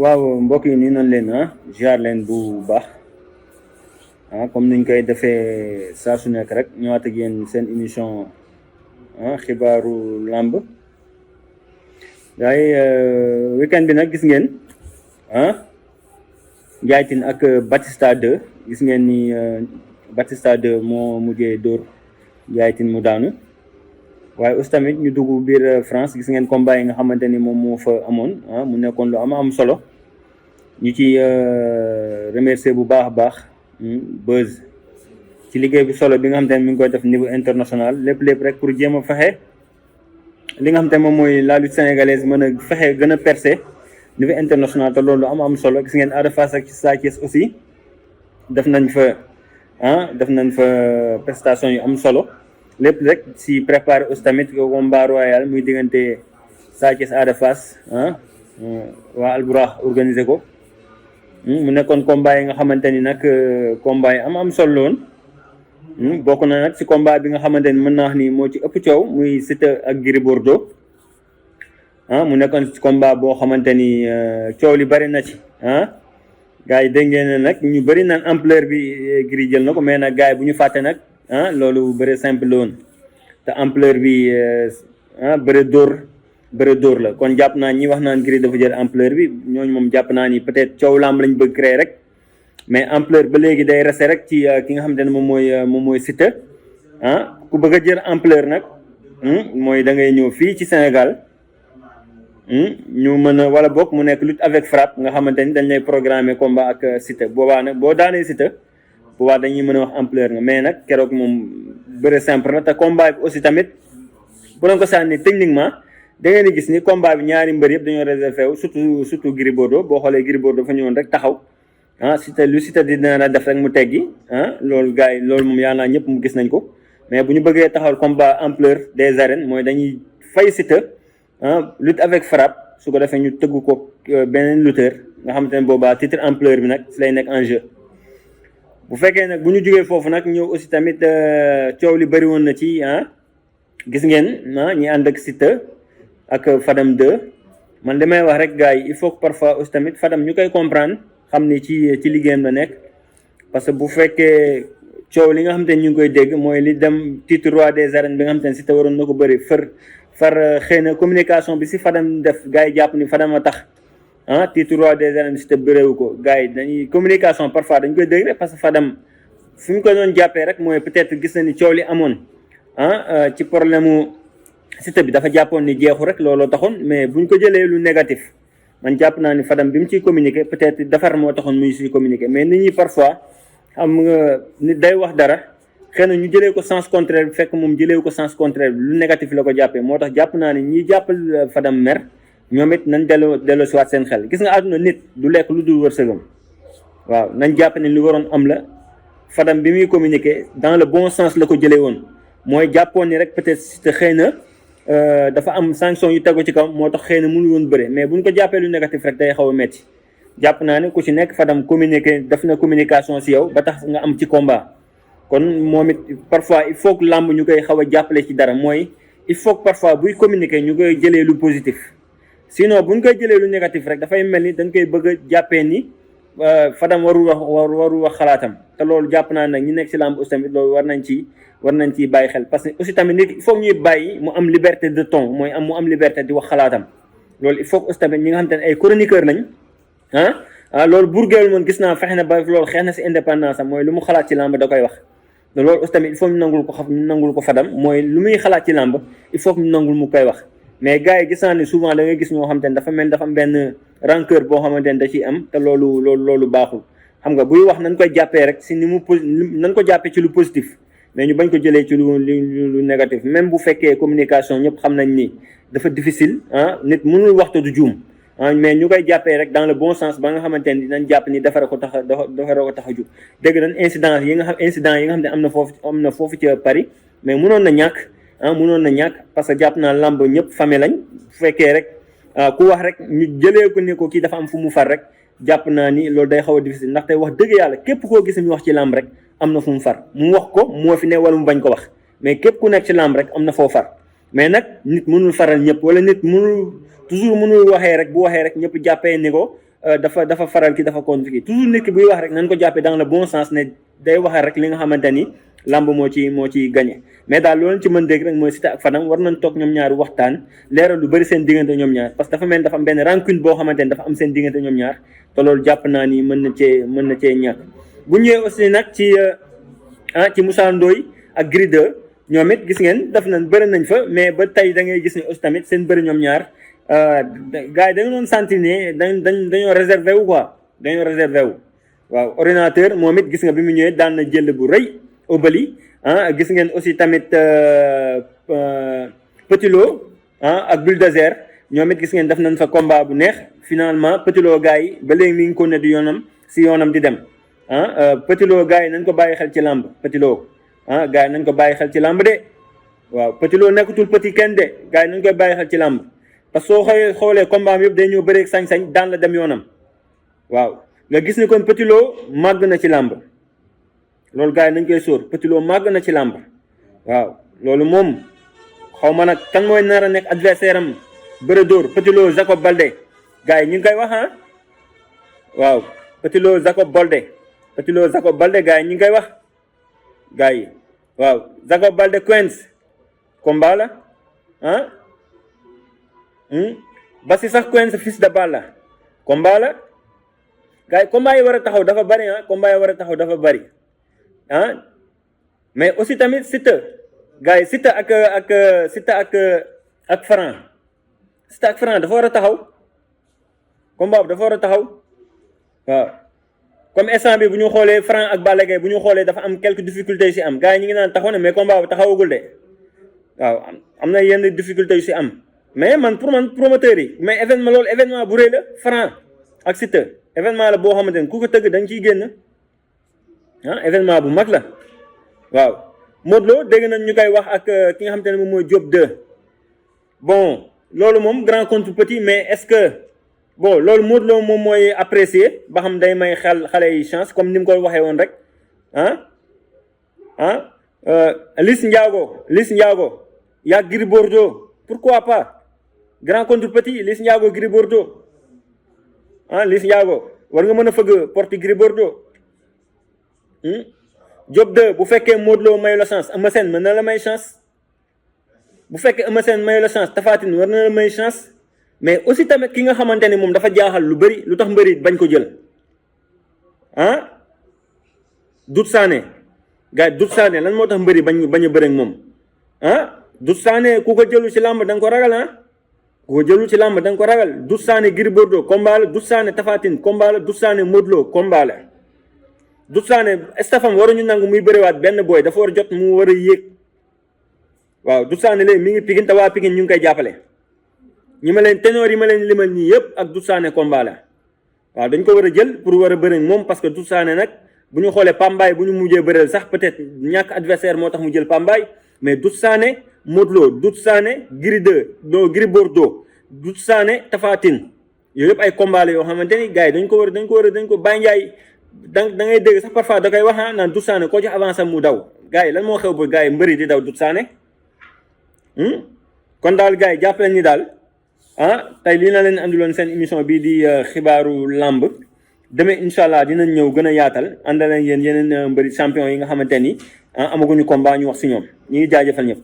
waaw mbokk yi nii nañ leen ziar leen bu baax comme niñ koy defee saa su nekk rek ñëwaat ak yéen seen émission xibaaru làmb waaye weekend bi nag gis ngeen Ndiaye Tine ak Batista 2 gis ngeen ni Batista 2 moo mujjee dóor Ndiaye Tine mu daanu waaye aussi tamit ñu dugg biir France gis ngeen combat yi nga xamante ni moom moo fa amoon mu nekkoon lu am solo ñu ci remercier bu baax a baax Beuz ci liggéey bi solo bi nga xamante ne mi ngi koy def niveau international lépp rek pour jéem a fexe li nga xamante ne moom mooy la lutte sénégalaise mën a fexe gën a percer niveau international te loolu am solo gis ngeen Ada Fass ak Sa Thiès aussi def nañ fa prestation yu am solo lépp rek si préparé aussi tamit combat royal muy diggante Sa Thiès Ada Fass waa Alburax organisé ko mu nekkoon combat yi nga xamante ni nag combat yi am solo woon bokk na nag si combat bi nga xamante ni mën naa wax ni moo ci ëpp coow muy Siteu ak Gris Bordeaux mu nekkoon si combat boo xamante ni coow li bari na ci gars yi dégg ngeen ne nag ñu bëri naan ampleur bi Gris jël na ko mais nag gars yi bu ñu fàtte nag loolu bëri simple la woon te ampleur bi bëri dóor la kon jàpp naa ñi wax naan Gris dafa jël ampleur bi ñooñu moom jàpp naa ni peut-être coow lamb lañ bëgg créer rek mais ampleur ba léegi day resté rek ci ki nga xamante ne moom mooy Siteu ku bëgg a jël ampleur nag mooy da ngay ñëw fii ci Sénégal ñu mën a wala bokk mu nekk lutte avec frappe nga xamante ni dañ lay programmer combat ak Siteu boobaa nag boo daanee Siteu boobaa dañuy mën a wax ampleur nga mais nag keroog moom bëre simple la te combat bi aussi tamit bu doon ko sànni techniquement da ngeen di gis ni combat bi ñaari mbër yëpp dañoo réservé wu surtout Gris Bordeaux boo xoolee Gris Bordeaux dafa ñëwoon rek taxaw Siteu lu Siteu dina def rek mu teggi loolu gars yi loolu moom yaa naa ñëpp mu gis nañ ko mais bu ñu bëggee taxawal combat ampleur des arènes mooy dañuy fay Siteu lutte avec frappe su ko defee ñu tëgg ko beneen lutteur nga xamante ne boobaa titre ampleur bi nag si lay nekk en jeu bu fekkee nag bu ñu jógee foofu nag ñëw aussi tamit coow li bëri woon na ci gis ngeen ñi ànd ak Siteu ak Fadam 2 man damay wax rek gars yi il faut que parfois aussi tamit Fadam ñu koy comprendre xam ni ci liggéeyam la nekk parce que bu fekkee coow li nga xamante ne ñu ngi koy dégg mooy li dem titre roi des arènes bi nga xamante ne Siteu waroon na ko bëri far xëy na communication bi si Fadam def gars yi jàpp ni Fadam a tax titre roi des arènes Siteu bëréewu ko gars yi dañuy communication parfois dañ koy dégg rek parce que Fadam fi mu ko doon jàppee rek mooy peut-être gis na ni coow li amoon ci problème mu Siteu bi dafa jàppoon ni jeexu rek looloo taxoon mais buñ ko jëlee lu négatif man jàpp naa ni Fadam bi mu ciy communiqué peut-être defar moo taxoon muy siy communiqué mais nit ñi parfois xam nga nit day wax dara xëy na ñu jëlee ko sens contraire bi fekk moom jëlee ko sens contraire bi lu négatif la ko jàppee moo tax jàpp naa ni ñiy jàppal Fadam mer ñoom it nañ delloo si waat seen xel gis nga àdduna nit du lekk lu dul wërsëgam waaw nañ jàpp ne lu waroon am la Fadam bi muy communiqué dans le bon sens la ko jëlee woon mooy jàppoon ni rek peut-être Siteu xëy na dafa am sanction yu tegu ci kaw moo tax xëy na mënu woon bëre mais buñ ko jàppee lu négatif rek day xaw a metti jàpp naa ne ku ci nekk Fadam communiqué def na communication si yow ba tax nga am ci combat kon moom it parfois il faut que làmb ñu koy xaw a jàppale ci dara mooy il faut que parfois buy communiquer ñu koy jëlee lu positif sinon buñ koy jëlee lu négatif rek dafay mel ni dañ koy bëgg a jàppee ni Fadam warul wax xalaatam te loolu jàpp naa nag ñi nekk ci làmb aussi tamit loolu war nañ ci bàyyi xel parce que aussi tamit nit il faut ñuy bàyyi mu am liberté de ton mooy mu am liberté di wax xalaatam loolu il faut aussi tamit ñi nga xam te ne ay chroniqueur lañ loolu Bourguel moom gis naa fexe na ba loolu xeex na si indépendance am mooy lu mu xalaat ci làmb da koy wax te loolu aussi tamit il faut ñu nangul ko Fadam mooy lu muy xalaat ci làmb il faut que ñu nangul mu koy wax mais gars yi gis naa ne souvent da ngay gis ñoo xamante ne dafa mel dafa am benn rancœur boo xamante ne da ciy am te loolu baaxul xam nga buy wax nañ koy jàppee rek si ni nañ ko jàppee ci lu positif mais ñu bañ ko jëlee ci lu négatif même bu fekkee communication ñëpp xam nañ ni dafa difficile nit mënul waxtu du juum mais ñu koy jàppee rek dans le bon sens ba nga xamante ne dinañ jàpp ni defare ko tax a jug dégg nañ incident yi nga xam ne am na foofu ci Paris mais mënoon na ñàkk parce que jàpp naa lamb ñëpp famille lañ bu fekkee rek ku wax rek ñu jëlee ko ni ko kii dafa am fu mu far rek jàpp naa ni loolu day xaw a difficile ndaxte wax dëgg yàlla képp koo gis mu wax ci lamb rek am na fu mu far mu wax ko moo fi ne wala mu bañ ko wax mais képp ku nekk ci lamb rek am na foo far mais nag nit mënul faral ñëpp wala nit mënul toujours mënul waxee rek bu waxee rek ñëpp jàppee ni ko dafa faral ki dafa contre ki toujours nit ki buy wax rek nañ ko jàppee dans le bon sens ne day waxee rek li nga xamante ni lamb moo ci gagné mais daal loolu ci mën dégg rek mooy Siteu ak Fadam war nañ toog ñoom ñaar waxtaan leeral lu bëri seen diggante ñoom ñaar parce que dafa mel dafa am benn rancune boo xamante ni dafa am seen diggante ñoom ñaar te loolu jàpp naa ni mën na cee ñàkk bu ñëwee aussi nag ci Moussa Ndoye ak Gris 2 ñoom it gis ngeen def nañ bëri nañ fa mais ba tey da ngay gis ne aussi tamit seen bëri ñoom ñaar gars yi dañu doon sentir ne dañoo réservé wu quoi dañoo réservé wu waaw ordinateur moom it gis nga bi mu ñëwee daan na jël bu rëy Obali gis ngeen aussi tamit Petit Lo ak Bulldozer ñoom it gis ngeen def nañ fa combat bu neex finalement Petit Lo gars yi ba léegi mi ngi ko ne di yoonam di dem Petit Lo gars yi nañ ko bàyyi xel ci làmb Petit Lo gars yi nañ ko bàyyi xel ci làmb de waaw Petit Lo nekkatul petit kenn de gars yi nañ koy bàyyi xel ci làmb parce que soo xoolee combat am yëpp day ñëw bëreeg sañ-sañ daan la dem yoonam waaw nga gis ni kon Petit Lo màgg na ci làmb loolu gars yi nañ koy sóor Petit Lo màgg na ci làmb waaw loolu moom xaw ma nag kan mooy nar a nekk adversaire am bëre dóor Petit Lo Jacob Baldé gars yi ñu ngi koy wax waaw Petit Lo Jacob Baldé gars yi ñu ngi koy wax gars yi waaw Jacob Baldé Queens combat la ba si sax Queens fils de Balla combat la gars yi combat yi war a taxaw dafa bari combat yi war a taxaw dafa bari mais aussi tamit Siteu gars yi Siteu ak Franc Siteu ak Franc dafa war a taxaw combat bi dafa war a taxaw waaw comme instant bi bu ñu xoolee Franc ak Balla Gaye bu ñu xoolee dafa am quelques difficultés yu si am gars yi ñu ngi naan taxaw na mais combat bi taxawagul de waaw am na yenn difficultés yu si am mais man promoteur yi mais événement loolu événement bu rëy la Franc ak Siteu événement la boo xamante ne ku ko tëgg da nga ciy génn événement bu mag la waaw Modou Lo dégg nañ ñu koy wax ak ki nga xamante ne moom mooy Diop 2 bon loolu moom grand contre petit mais est-ce que bon loolu Modou Lo moom mooy apprécier ba xam day may xale yi chance comme ni mu koy waxee woon rek Liss Ndiago yaa Gris Bordeaux pourquoi pas grand contre petit Liss Ndiago Gris Bordeaux Liss Ndiago war nga mën a fëgg porte Gris Bordeaux Diop 2 bu fekkee Modou Lo mayu la chance Eumeu Sène mën na la may chance bu fekkee Eumeu Sène mayu la chance Tapha Tine war na la may chance mais aussi tamit ki nga xamante ne moom dafa jaaxal lu bëri lu tax mbëri bañ ko jël Doudou Sané gars yi Doudou Sané lan moo tax mbëri bañ a bëre ak moom Doudou Sané ku ko jëlu ci làmb da nga ko ragal ku ko jëlu ci làmb da nga ko ragal Doudou Sané Gris Bordeaux combat la Doudou Sané Tapha Tine combat la Doudou Sané Modou Lo combat la Doudou Sané stafam waruñu nangu muy bëriwaat benn booy dafa war a jot mu war a yéeg waaw Doudou Sané léegi mi ngi Pikine te waa Pikine ñu ngi koy jàppale ñi ma leen ténor yi ma leen limal ñii yëpp ak Doudou Sané combat la waaw dañ ko war a jël pour war a bëri moom parce que Doudou Sané nag bu ñu xoolee Pambaay bu ñu mujjee bëreel sax peut-être ñàkk adversaire moo tax mu jël Pambaay mais Doudou Sané Modou Lo Doudou Sané Gris 2 Gris Bordeaux Doudou Sané Tapha Tine yooyu yëpp ay combat la yoo xamante ni gars yi dañ ko Baye Ndiaye da ngay dégg sax parfois da koy wax naan Doudou Sané koo jox avance am mu daw gars yi lan moo xew ba gars yi mbëri di daw Doudou Sané kon daal gars yi jàpp leen ni daal tey lii na leen andiloon seen émission bii di xibaaru làmb demee incha allah dinañ ñëw gën a yaatal àndal ak yéen yeneen mbëri champion yi nga xamante ni amaguñu combat ñu wax si ñoom ñu ngi jaajëfal ñëpp.